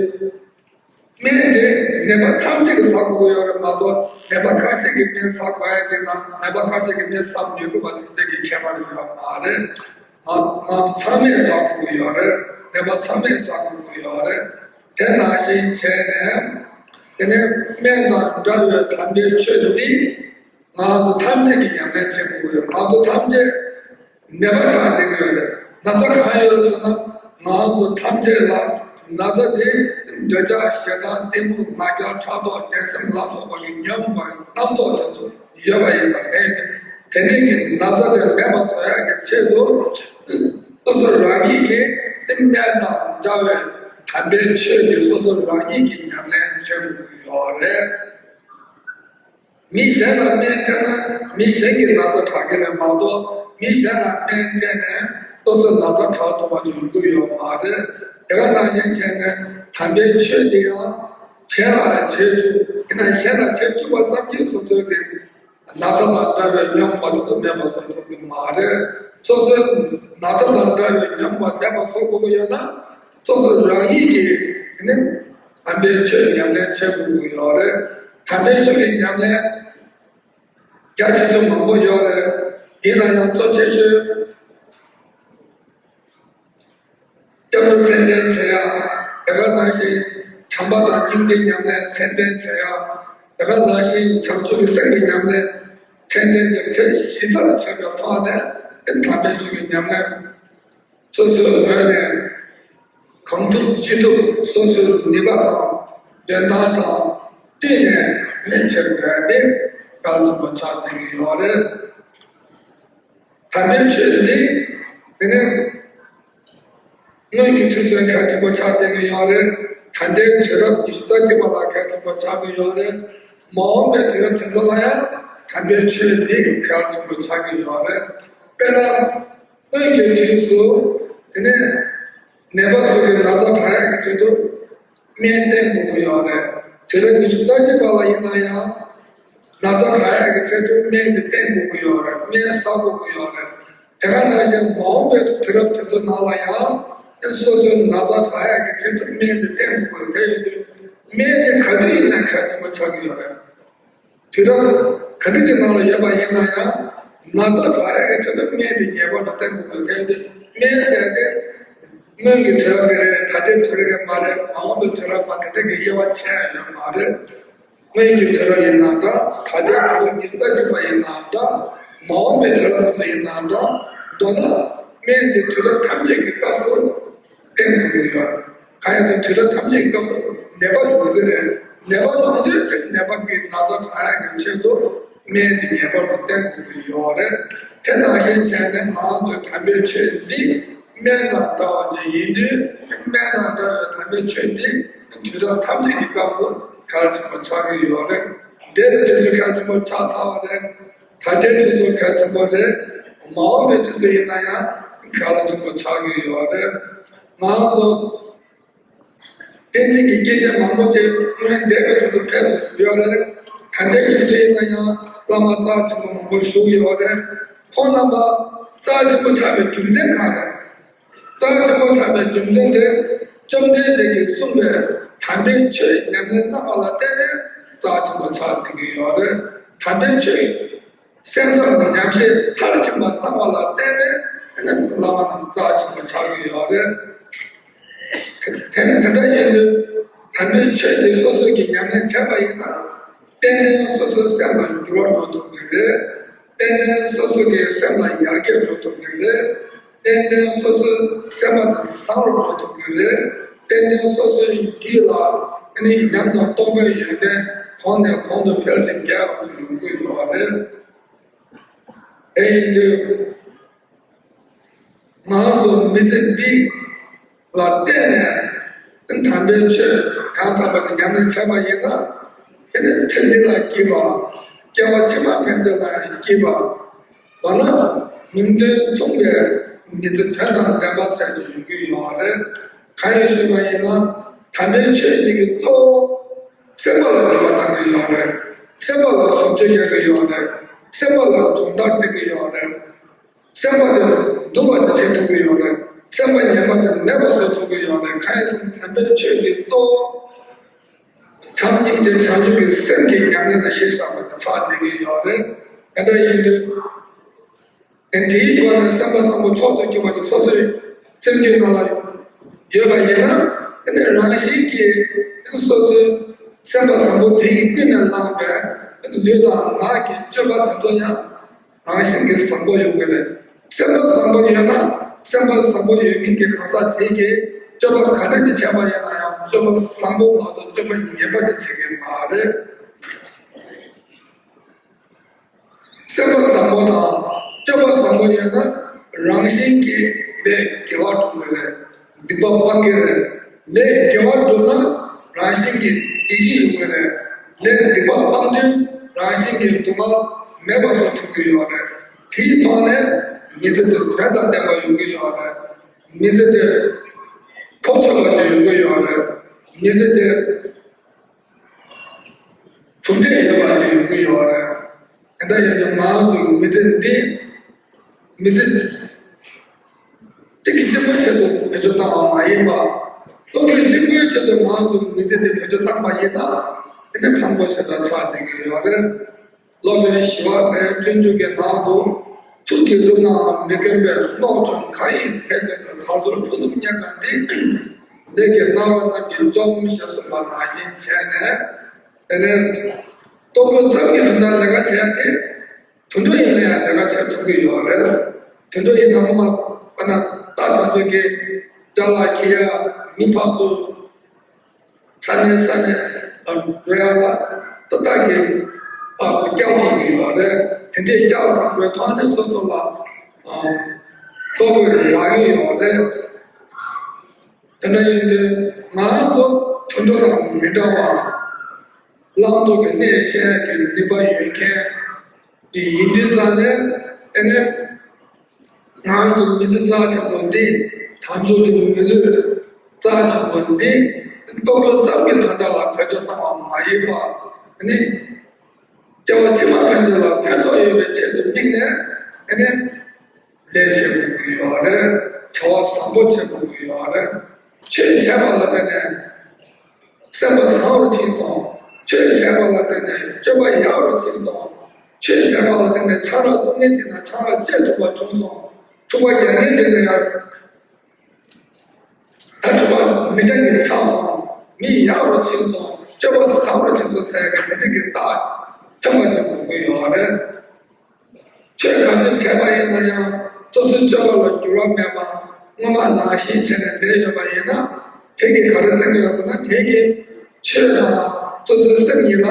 སྨན་དེ་ནད་པ་ཐམས་ཅད་ཀྱིས་ཟ་དགོས་ཀྱི་ཡོད་རེད་མ་གཏོགས་ནད་པ་ཁ་ཤས་ཀྱིས་སྨན་ཟ་དགོས་ཡག་ཅིག་དང་ནད་པ་ཁ་ཤས་ཀྱིས་སྨན་ཟ་མི་དགོས་པ་དེ་འདྲ་གི་ཁྱད་པར་ཡོད་མ་རེད། ང་ང་ཚོ་ཚང་མས་ཟ་དགོས་ཀྱི་ཡོད་རེད། ནད་པ་ཚང་མས་ཟ་དགོས་ཀྱི་ཡོད་རེད། དེ་ནང་བཞིན་བྱས་ནས་དེ་ནས་སྨན་དང་འདྲ་བའི་དམ་པའི་ཆོས་འདི་ང་ཚོ་ཐམས་ཅད་ཀྱིས་ཉམས་ལེན་བྱེད་དགོས་ཀྱི་ཡོད་རེད། ང་ཚོ་ཐམས་ཅད་ནད་པ་ཆགས་བསྡད་ཀྱི་ཡོད་རེད། ན་ཚ་གང་ཡོད་རེད་ཟེར་ན་ང་ཚོ་ཐམས་ཅད་ལ་ན་ཚ་དེ་འདོད་ཆགས་ཞེ་སྡང་གཏི་མུག་ང་རྒྱལ་ཕྲག་དོག་འགྲན་སེམས་ལ་སོགས་པ་གི་ཉོན་མོངས་པ་རྣམ་རྟོག་དེ་ཚོ་ཡོད་པ་ཡིན་པ་ལས་དེ་འདྲའི་གི་ན་ཚ་དེ་མེད་པ་བཟོ་ཡག་གི་ཆེད་དུ་སོ་སོ་རང་ཉིད་ཀྱིས་སྨན་དང་འདྲ་བའི་དམ་པའི་ཆོས་ཀྱི་སོ་སོ་རང་ཉིད་ཀྱིས་ཉམས་ལེན་བྱེད་དགོས་ཀྱི་ཡོད་རེད། མི་གཞན་ལ་སྨན་སྤྲད་ན་མི་གཞན་གྱི་ན་ཚ་དྲག་གི་རེད་མ་གཏོགས་མི་གཞན་ལ་སྨན་སྤྲད་ནས་སོ་སོའི་ན་ཚ་དྲག་ཐུབ་པ་ཅིག་ཡོང་གི་ཡོད་མ་རེད། དེ་ག་ནང་བཞིན་བྱས་ནས་དམ་པའི་ཆོས་འདི་ཡང་བྱས་ལ་བྱེད་བཅུག་ཡིན་ན་གཞན་ལ་བྱེད་བཅུག་པ་ཙམ་གྱིས་སོ་སོའི་གི་ན་ཚ་དང་འདྲ་བའི་ཉོན་མོངས་པ་དེ་ཚོ་མེད་པ་བཟོ་ཐུབ་ཀྱི་མ་རེད། སོ་སོའི་ན་ཚ་དང་འདྲ་བའི་ཉོན་མོངས་པ་མེད་པ་བཟོ་དགོས་ཀྱི་ཡོད་ན་སོ་སོ་རང་ཉིད་ཀྱིས་ནི་དམ་པའི་ཆོས་ཉམས་ལེན་བྱེད་དགོས་ཀྱི་ཡོད་རེད། དམ་པའི་ཆོས་ཀྱི་ཉམས་ལེན་རྒྱ་ཆེ་ཆུང་མང་པོ་ཡོད་རེད། ཡིན་ན་ཡང་གཙོ་ཆེ་ཤོས་སྐྱབས་འགྲོ་ཚད་ལྡན་བྱེད་ཡག་དེ་ག་ནང་བཞིན་བྱམས་པ་དང་སྙིང་རྗེའི་ཉམས་ལེན་ཚད་ལྡན་བྱེད་ཡག་དེ་ག་ནང་བཞིན་བྱང་ཆུབ་ཀྱི་སེམས་ཀྱི་ཉམས་ལེན་ཚད་ལྡན་བྱེད་དེ་གཞི་རྩར་བྱས་པའི་ཐོག་ནས་དམ་པའི་ཆོས་ཀྱི་ཉམས་ལེན། སོ་སོའི་ངོས་ནས་གང་ཐུབ་ཅི་ཐུབ་སོ་སོའི་ནུས་པ་དང་འཇོན་ཐང་དང་བསྟུན་ནས་ལེན་བྱེད་དགོས་ཏེ་གལ་ཆེན་པོ་ཆགས་བསྡད་ཀྱི་ཡོད་རེད། དམ་པའི་ཆོས་འདི་དེ་ནས་སྔོན་གྱི་དུས་ཚོད་གལ་ཆེན་པོ་ཆགས་བསྡད་ཀྱི་ཡོད་རེད། ད་ལྟའི་དུས་རབས་ཉི་ཤུ་རྩ་གཅིག་པ་ལ་གལ་ཆེན་པོ་ཆགས་ཀྱི་ཡོད་རེད། མ་འོངས་པའི་དུས་རབས་དེ་ཚོ་ལ་ཡང་དམ་པའི་ཆོས་འདི་གལ་ཆེན་པོ་ཆགས་ཀྱི་ཡོད་རེད། དཔེར་ན། སྔོན་གྱི་དུས་སུ་དེ་ནས་ནད་པ་ཚོ་གི་ན་ཚ་དྲག་ཡག་གི་ཆེད་དུ་སྨན་བསྟེན་དགོས་ཀྱི་ཡོད་རེད། དུས་རབས་ཉི་ཤུ་རྩ་གཅིག་པ་ལ་ཡིན་ན་ཡང་ན་ཚ་དྲག་ཡག་གི་ཆེད་དུ་སྨན་དེ་བསྟེན་དགོས་ཀྱི་ཡོད་རེད། སྨན་ཟ་དགོས་ཀྱི་ཡོད་རེད། དེ་ག་ནང་བཞིན་མ་འོངས་པའི་དུས་རབས་དེ་ཚོ་ནང་ལ་ཡང་སོ་སོའི་ན་ཚ་དྲག་ཡག་གི་ཆེད་དུ་སྨན་དེ་བསྟེན་དགོས་ཀྱི་ཡོད་རེད། དེ་ཡིན་དུས་སྨན་དེ་ག་དུས་ཡིན་ན་གལ་ཆེན་པོ་ཆགས་ཀྱི་ཡོད་རེད། དུས་རབས་ག་འདྲ་ཞིག་ནང་ལ་ཡོད་པ་ཡིན་ན་ཡང་ན་ཚ་དྲག་ཡག་གི་ཆེད་དུ་སྨན་དེ་ངེས་པར་དུ་བསྟེན་དགོས་ཀྱི་ཡོད་དེ་སྨན་ཟེར་ཏེ་སྔོན་གྱི་དུས་རབས་ཀྱི་རེད། ད་ལྟའི་དུས་རབས་ཀྱི་མ་རེད། མ་འོངས་པའི་དུས་རབས་མ་དེ་འདྲ་གི་དབྱེ་བ་ཕྱེ་ཡ་ཡོད་མ་རེད། སྔོན་གྱི་དུས་རབས་ཡིན་ན་འདྲ། ད་ལྟའི་དུས་རབས་ཉི་ཤུ་རྩ་གཅིག་པ་ཡིན་ན་འདྲ། མ་འོངས་པའི་དུས་རབས་ལ་སོགས་ཡིན་ན་འདྲ། མདོར་ན་སྨན་དེ་དུས་རབས་ཐམས་ཅད་ཀྱི་སྐབས་སུ་བསྟེན་དགོས་ཀྱི་ཡོད། གང་ཡིན་ཟེར་དུས་རབས་ཐམས་ཅད་ཀྱི་སྐབས་སུ་ནད་པ་ཡོང་གི་རེད། ནད་པ་ཡོང་དུས་དེ་ནད་པ་གི་ན་ཚ་དྲག་ཡག་གི་ཆེད་དུ་སྨན་དེ་ངེས་པར་དུ་བསྟེན་དགོས་ཀྱི་ཡོད་རེད། དེ་ནང་བཞིན་བྱས་ནས་ང་ཚོའི་དམ་པའི་ཆོས་འདི་སྨན་དང་འདྲ་བ་ཅིག་ཡིན་དུས་སྨན་དང་འདྲ་བའི་དམ་པའི་ཆོས་འདི་དུས་རབས་ཐམས་ཅད་ཀྱི་སྐབས་སུ་གལ་ཆེན་པོ་ཆགས་ཀྱི་ཡོད་རེད། འདས་པའི་དུས་སུ་གལ་ཆེན་པོ་ཆགས་ཚར་བ་རེད། ད་ལྟའི་དུས་ཚོད་གལ་ཆེན་པོ་རེད། མ་འོངས་པའི་དུས་ཚོད་ཡིན་ན་ཡང་གལ་ཆེན་པོ་ཆགས་ཀྱི་ཡོད་རེད། ང་ཚོ་བསྟན་འཛིན་གྱི་སྐྱེས་ཆེན་མང་པོ་ཅིག་སྔོན་འདས་པའི་དུས་སུ་ཕེབས་ཡོད་རེད། ད་ལྟའི་དུས་ཚོད་ཡིན་ན་ཡང་བླ་མ་རྩ་ཆེན་པོ་མང་པོ་བཞུགས་ཡོད་རེད། ཁོང་རྣམ་པ་རྩ་ཆེན་པོ་ཆགས་པའི་རྒྱུ་མཚན་གང་རེད། རྩ་ཆེན་པོ་ཆགས་པའི་རྒྱུ་མཚན་དེ་བཅོམ་ལྡན་འདས་ཀྱིས་གསུངས་པའི་དམ་པའི་ཆོས་ཉམས་ལེན་གནང་བ་ལ་བརྟེན་ནས་རྩ་ཆེན་པོ་ཆགས་བསྡད་ཀྱི་ཡོད་རེད། དམ་པའི་ཆོས་གསན་བསམ་ཉམས་བཞེས་མཐར་ཕྱིན་པ་གནང་བ་ལ་བརྟེན་ནས་བླ་མ་རྣམས་རྩ་ཆེན་པོ་ཆགས་ཀྱི་ཡོད་རེད། དེ་ནི་དེ་འདྲ་ཡིན་དུས་དམ་པའི་ཆོས་དེ་སོ་སོ་གིས་ཉམས་ལེན་བྱས་པ་ཡིན་ན་ཏན་ཏན་སོ་སོའི་སེམས་ལ་འགྱུར་བ་འགྲོ་ཐུབ་ཀྱི་རེད། ཏན་ཏན་སོ་སོ་གི་སེམས་ལ་ཡར་རྒྱས་འགྲོ་ཐུབ་ཀྱི་རེད། ཏན་ཏན་སོ་སོའི་སེམས་པ་དེ་བཟང་རུ་འགྲོ་ཐུབ་ཀྱི་རེད། ཏན་ཏན་སོ་སོའི་རྒྱུད་ལ་ཨ་ནི་ཉམས་དང་རྟོགས་པའི་ཡོན་ཏན་གོང་ནས་གོང་དུ་འཕེལ་ཞིང་རྒྱས་པ་ཞིག་ཡོང་གི་ཡོད་པ་རེད། དེ་ཡིན་དུས། ང་ཚོ་མི་ཚེ་འདི་ལ་བརྟེན་ནས་དམ་པའི་ཆོས་ཡང་དག་པ་དེ་ཉམས་ལེན་བྱས་པ་ཡིན་ན། དེ་ནི་ཚེ་འདི་ལ་སྐྱིད་པ། སྐྱེ་བ་ཕྱི་མ་ཕན་ཚུན་ལ་ཡང་སྐྱིད་པ། མདོར་ན་མིང་དོན་མཚུངས་པའི་མི་ཚེ་དོན་དང་ལྡན་པ་ཟེར་གྱི་ཡོང་གི་ཡོད་རེད། གང་ཡིན་ཞུས་པ་ཡིན་ན་དམ་པའི་ཆོས་འདི་གི་གཙོ་བོ། སེམས་པ་ལ་འགྱུར་བ་གཏང་གི་ཡོད་རེད། སེམས་པ་ལ་བཟོ་བཅོས་རྒྱག་གི་ཡོད་རེད། སེམས་པ་ལ་སྦྱོང་བརྡར་སྤྲད་ཀྱི་ཡོད་རེད། སེམས་པ་དེ་སྡུག་པ་ཅིག་བྱེད་ཐུབ་ཀྱི་ཡོད་རེད། སེམས་པ་ངན་པ་དེ་མེད་པ་བཟོ་ཐུབ་ཀྱི་ཡོད་རེད། གང་ཡིན་ཟེར་ན་དམ་པའི་ཆོས་ཀྱི་གཙོ་བོ་བྱམས་སྙིང་རྗེ་བྱང་ཆུབ་ཀྱི་སེམས་ཀྱི་ཉམས་ལེན་ལ་གཞི་བཞག་པ་དེ་ཆགས་བསྡད་ཀྱི་ཡོད་རེད། དེ་འདྲ་ཡིན་དུས། དེའི་སྒོ་ནས་སེམས་པ་བཟང་པོ་མཆོག་ཏུ་གྱུར་པ་དེ་སོ་སོའི་སེམས་རྒྱུད་ནང་ལ་ཡོད་པ་ཡིན་ན། དེ་ནས་རང་བཞིན་གྱིས་སོ་སོའི་སེམས་པ་བཟང་པོ་དེ་ཡིས་ཀུན་ནས་བསླངས་པའི་ལུས་དང་ངག་གི་སྤྱོད་པ་དེ་ཚོ་ཡང་རང་བཞིན་གྱིས་བཟང་པོ་ཡོང་གི་རེད། སེམས་པ་བཟང་པོ་ཡོད་ན། སེམས་པ་བཟང་པོ་ཡོད་མཁན་གྱི་གང་ཟག་དེ་གིས་སྤྱོད་པ་ག་འདྲ་ཞིག་བྱས་པ་ཡིན་ན་ཡང་། སྤྱོད་པ་བཟང་པོ་མ་གཏོགས་སྤྱོད་པ་ངན་པ་ཅིག་བྱེད་ཀྱི་མ་རེད། སེམས་པ་བཟང་པོ་དང་སྤྱོད་པ་བཟང་པོ་ཡོད་ན། རང་བཞིན་གྱིས་ལས་དགེ་བ་སྒྲུབ་ཀྱི་རེད། སྡིག་པ་སྤང་གི་རེད། ལས་དགེ་བ་སྒྲུབ་ན་རང་བཞིན་གྱིས་བདེ་སྐྱིད་ཡོང་གི་རེད། ལས་སྡིག་པ་སྤང་དུས་རང་བཞིན་གྱིས་སྡུག་བསྔལ་མེད་པ་བཟོ་ཐུབ་ཀྱི་ཡོད་རེད། དེའི་ཐོག་ནས་མི་ཚེ་དེ་དོན་དང་ལྡན་པ་ཡོང་གི་ཡོད་རེད། མི་ཚེ་དེ་ཕྲོགས་ཆོད་པ་ཅིག་ཡོང་གི་ཡོད་རེད། མི་ཚེ་དེ་གྲུབ་འབྲས་ཡོད་པ་ཅིག་ཡོང་གི་ཡོད་རེད། དེ་འདྲ་ཡོད་ན་ང་ཚོའི་མི་ཚེ་འདི། མི་ཚེ་གཅིག་གིས་གཅིག་པོའི་ཆེད་དུ་བེད་སྤྱོད་བཏང་བ་མ་ཡིན་པ། ལྟོ་གོས་གཅིག་པོའི་ཆེད་དུ་ང་ཚོའི་མི་ཚེ་འདི་བེད་སྤྱོད་བཏང་པ་ཡིན་ན། དེ་ནི་ཕངས་པོ་ཞེ་དྲག་ཆགས་བསྡད་ཀྱི་ཡོད་རེད། སློབ་དཔོན་ཞི་བ་ལྷའི་སྤྱོད་འཇུག་གི་ནང་དུ། ཕྱུགས་ཀྱིས་བསྒྲུབས་ནའང་མི་ཀུན་པས། རྣོ་ཅན་གང་ཡིན་དེ་དོན་དུ། བྲག་འཚོལ་ཕུན་སུམ་རྙེད་དཀའ་འདི། ལས་ཀྱི་རྣ་བ་རྣམས་ཀྱིས་བཅོམ། ཞེས་གསུངས་པ་ནང་བཞིན་བྱས་ནས། དེ་ནས་ལྟོ་གོས་ཙམ་གྱི་དོན་དག་ལས་ཀ་བྱས་ཏེ། དུད་འགྲོ་ཡིན་ན་ཡང་ལས་ཀ་བྱེད་ཐུབ་ཀྱི་ཡོད་རེད། དུད་འགྲོ་ཡིན་ན་སྔོན་མ་ཨ་ན་རྟ་དེ་ཚོ་གི་ཅ་ལག་འཁྱེར་ཡ། མི་ཕར་ཚུར་ས་གནས་ས་གནས་འགྲོ་ཡ་ལ་ཏག་ཏག་གི་ཕར་ཚུར་རྒྱག་ཐུབ་ཀྱི་ཡོད་རེད། དེ་འདྲའི་རྒྱག་རོགས་པའི་ཐོག་ནས་སོ་སོ་ལ་ལྟོ་གོས་རག་གི་ཡོད་རེད། དེ་འདྲ་ཡིན་དུས་ང་ཚོ་དུད་འགྲོ་དང་མི་འདྲ་བར། བླང་དོར་གྱི་གནས་ཤེས་ཀྱི་ནུས་པ་ཡོད་མཁན་དེ་ཡིན་དུས་ཙང་ནས། དེ་ནས་ང་ཚོ་མི་ཚེ་རྩ་ཆེན་པོ་འདི། དལ་འབྱོར་གྱི་མི་ལུས་རྩ་ཆེན་པོ་འདི། ལྟོ་གོས་ཙམ་གྱི་དོན་དག་ལ་བེད་སྤྱོད་བཏང་བ་མ་ཡིན་པ་ནི། སྐྱེ་བ་ཕྱི་མ་ཕན་ཚུན་ལ་ཕན་ཐོགས་ཡོད་པའི་ཆེད་དུ་དམིགས་ནས། དེ་ནས་ལས་བྱེད་དགོས་ཀྱི་ཡོད་རེད། བྱ་བ་བཟང་པོ་བྱེད་དགོས་ཀྱི་ཡོད་རེད། ཆོས་བྱས་པ་ལ་བརྟེན་ནས་སེམས་པ་བཟང་རུ་ཕྱིན་སོང་། ཆོས་བྱས་པ་ལ་བརྟེན་ནས་སྤྱོད་པ་ཡག་རུ་ཕྱིན་སོང་། ཆོས་བྱས་པ་ལ་བརྟེན་ནས་ཆང་རག་བཏུང་མཁན་བྱས་ན་ཆང་རག་བཅད་ཐུབ་པ་བྱུང་སོང་། འཁྲུག་པ་རྒྱག་མཁན་བྱས་ན་ཡང་། ད་འཁྲུག་པ་མི་རྒྱག་མཁན་ཆགས་སོང་། མི་ཡག་རུ་ཕྱིན་སོང་། སྤྱོད་པ་བཟང་རུ་ཕྱིན་སོང་ཟེར་ཡག་གི་དེ་འདྲ་གི་རྟགས་ཐོན་པ་ཅིག་དགོས་ཀྱི་ཡོད་རེད། ཆོས་ག་ཚོད་བྱས་པ་ཡིན་ན་ཡང་སོ་སོའི་སྤྱོད་པ་ལ་འགྱུར་བ་མེད་པ། སྔོན་མ་ནང་བཞིན་བྱས་ནས་བསྡད་ཡོད་པ་ཡིན་ན། དེ་གིས་ག་རེ་བསྟན་གྱི་ཡོད་ཟེར་ན། དེ་གིས་ཆོས་དང་སོ་སོའི་སེམས་གཉིས་ལ་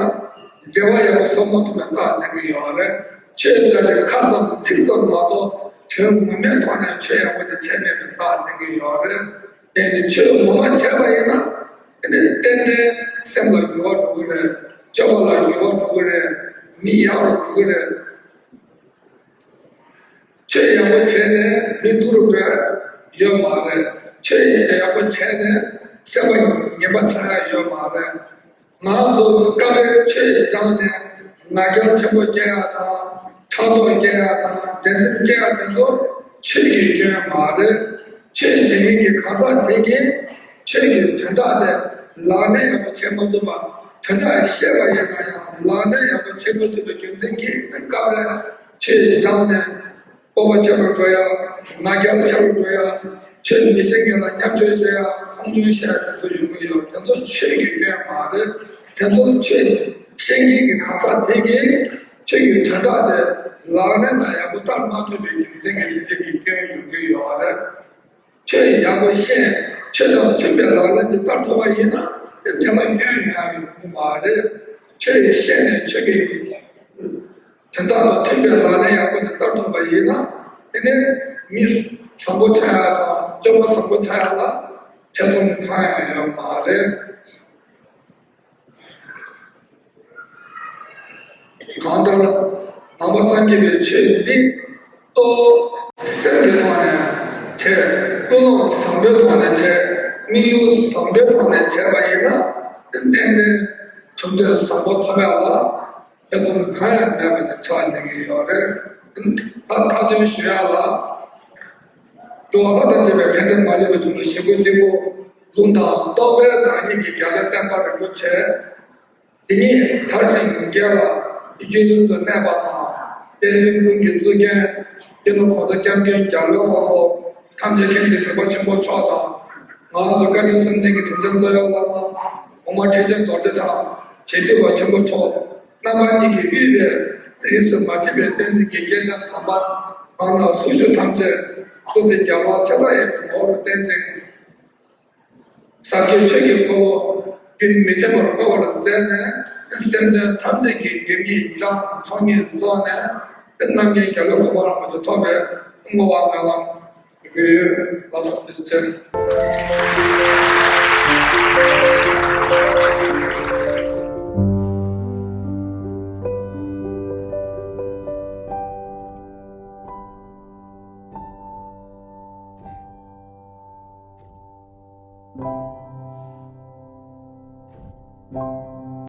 འབྲེལ་བ་ཡག་པོ་བཟོ་མ་ཐུབ་པའི་རྟགས་བསྟན་གྱི་ཡོད་རེད། ཆོས་ཟེར་དེ་ཁ་ཙམ་ཚིག་ཙམ་མ་གཏོགས། དོན་ངོ་མའི་ཐོག་ནས་ཆོས་ཡག་པོ་དེ་བྱས་མེད་པའི་རྟགས་བསྟན་གྱི་ཡོད་རེད། དེ་ནི་ཆོས་ངོ་མ་བྱས་པ་ཡིན་ན། དེ་ནི་ཏན་ཏན་སེམས་ལ་འགྱུར་བ་འགྲོ་གི་རེད། སྤྱོད་པ་ལ་འགྱུར་བ་འགྲོ་གི་རེད། མི་ཡག་རུ་འགྲོ་གི་རེད། ཆོས་ཡག་པོ་བྱས་ནས་མི་སྡུག་རུ་འགྲོ་ཡ་ཡོད་མ་རེད། ཆོས་ཡག་པོ་བྱས་ནས་སེམས་པ་ངན་པ་ཆགས་ཡ་ཡོད་མ་རེད། ང་ཚོ་སྐབས་རེ་ཆོས་སྦྱངས་ནས་ང་རྒྱལ་ཆེན་པོ་སྐྱེ་ཡ་དང་། ཕྲག་དོག་སྐྱེ་ཡ་དང་། འགྲན་སེམས་སྐྱེ་ཡ་དེ་ཚོ་ཆོས་ཀྱི་སྐྱོན་མ་རེད། ཆོས་བྱེད་མཁན་གྱི་གང་ཟག་དེ་གིས་ཆོས་ཀྱི་དོན་དག་དེ་ལག་ལེན་ཡག་པོ་བྱེད་མ་ཐུབ་པ། དོན་དག་ཤེས་པ་ཡིན་ན་ཡང་ལག་ལེན་ཡག་པོ་བྱེད་མ་ཐུབ་པའི་རྒྱུ་མཚན་གྱིས། སྐབས་རེ་ཆོས་སྦྱངས་ནས་སྤོབས་པ་ཆེ་རུ་འགྲོ་ཡ། ང་རྒྱལ་ཆེ་རུ་འགྲོ་ཡ། ཆོས་མི་ཤེས་མཁན་ལ་བརྙས་བཅོས་བྱེད་ཡ། མཐོང་ཆུང་བྱེད་ཡ་དེ་ཚོ་ཡོང་གི་ཡོད། དེ་ཚོ་ཆོས་ཀྱི་སྐྱོན་མ་རེད། དེ་ཚོ་ཆོས་ཤེས་མཁན་གྱི་གང་ཟག་དེ་གིས་ཆོས་ཀྱི་དོན་དག་དེ་ལག་ལེན་ལ་ཡག་པོ་བསྟར་མ་ཐུབ་པའི་རྒྱུ་མཚན་གྱིས་དེ་འདྲ་གི་སྐྱོན་ཡོང་གི་ཡོད་རེད། ཆོས་ཡག་པོ་ཤེས། ཆོས་དང་མཐུན་པའི་ལག་ལེན་ཅིག་བསྟར་ཐུབ་པ་ཡིན་ན། དེ་དེ་ལ་སྐྱོན་ཡོང་ཡ་ཡོང་གི་མ་རེད། ཆོས་ཤེས་ནས་ཆོས་ཀྱི་དོན་དག་དང་མཐུན་པའི་ལག་ལེན་ཡག་པོ་ཅིག་བསྟར་ཐུབ་པ་ཡིན་ན། དེ་ནི་མི་བཟང་པོ་ཆགས་ཡ་དང་། སྤྱོད་པ་བཟང་པོ་ཆགས་ཡ་ལ་ཐེ་ཚོམ་གང་ཡང་ཡོད་མ་རེད། གང་ལྟར་ནང་པ་སངས་རྒྱས་པའི་ཆོས་འདི་གཙོ་བོ་སེམས་ཀྱི་ཐོག་ནས་བྱས། ཀུན་སློང་བཟང་པོའི་ཐོག་ནས་བྱས། དམིགས་ཡུལ་བཟང་པོའི་ཐོག་ནས་བྱས་པ་ཡིན་ན། ཏན་ཏན་ འབྲས་བཟང་པོ་ཐོབ་ཡག་ལ་ཐེ་ཚོམ་གང་ཡང་མེད་པ་ཅིག་ཆགས་བསྡད་ཀྱི་ཡོད་རེད། ད་མཐའ་དོན་ཞུ་ཡག་ལ། འགྲོ་བ་དང་བཅས་པའི་ཕན་བདེ་མ་ལུས་པ་བྱུང་བའི་ཞི་རྒོལ་གཅིག་པུ། ལུང་དང་རྟོགས་པའི་བདག་ཉིད་ཀྱི་རྒྱལ་བའི་བསྟན་པ་རིན་པོ་ཆེ་འདི་ཉིད་དར་ཞིང་རྒྱས་ལ་གཡུར་དུ་གནས་པ་དང་། བསྟན་འཛིན་ཀུན་གྱི་གཙུག་རྒྱན་གཏེར་སྟོན་གོང་ས་སྐྱབས་མགོན་རྒྱལ་བའི་དབང་པོ་ཐམས་ཅད་མཁྱེན་ཅིང་གཟིགས་པ་ཆེན་པོ་མཆོག་དང་། ང་ཚོ་བཀའ་དྲིན་གསུམ་ལྡན་གྱི་དྲིན་ཅན་རྩ་བའི་བླ་མ་གོང་མ་ཁྲི་ཆེན་རྡོ་རྗེ་འཆང་རྗེ་ཁྲི་པ་ཆེན་པོ་མཆོག་རྣམ་པ་གཉིས་ཀྱིས་དབུས་པའི་རིས་སུ་མ་ཆད་པའི་བསྟན་འཛིན་གྱི་སྐྱེས་ཆེན་དམ་པ་ནང་ན་ཟུར་བཞུགས་ཐམས་ཅད་སྐུ་ཚེ་རྒྱལ་བ་ཚེ་མཐའ་ཡས་པའི་ངོ་བོར་བརྟན་ཅིང་། ཟབ་རྒྱས་ཆོས་ཀྱི་འཁོར་ལོ་རྒྱུན་མི་ཆད་པར་བསྐོར་བར་མཛད་ནས། སེམས་ཅན་ཐམས་ཅད་ཀྱི་སྒྲིབ་གཉིས་བྱང་ཚོགས་གཉིས་རྫོགས་ནས། རྣམ་མཁྱེན་རྒྱལ་བའི་གོ་འཕང་རིན་པོ་ཆེ་ཐོབ་པའི་བསྔོ་བ་སྨོན་ལམ་ཞུ་གི་ཡོད། ལགས་སོ། ཐུགས་རྗེ་ཆེ།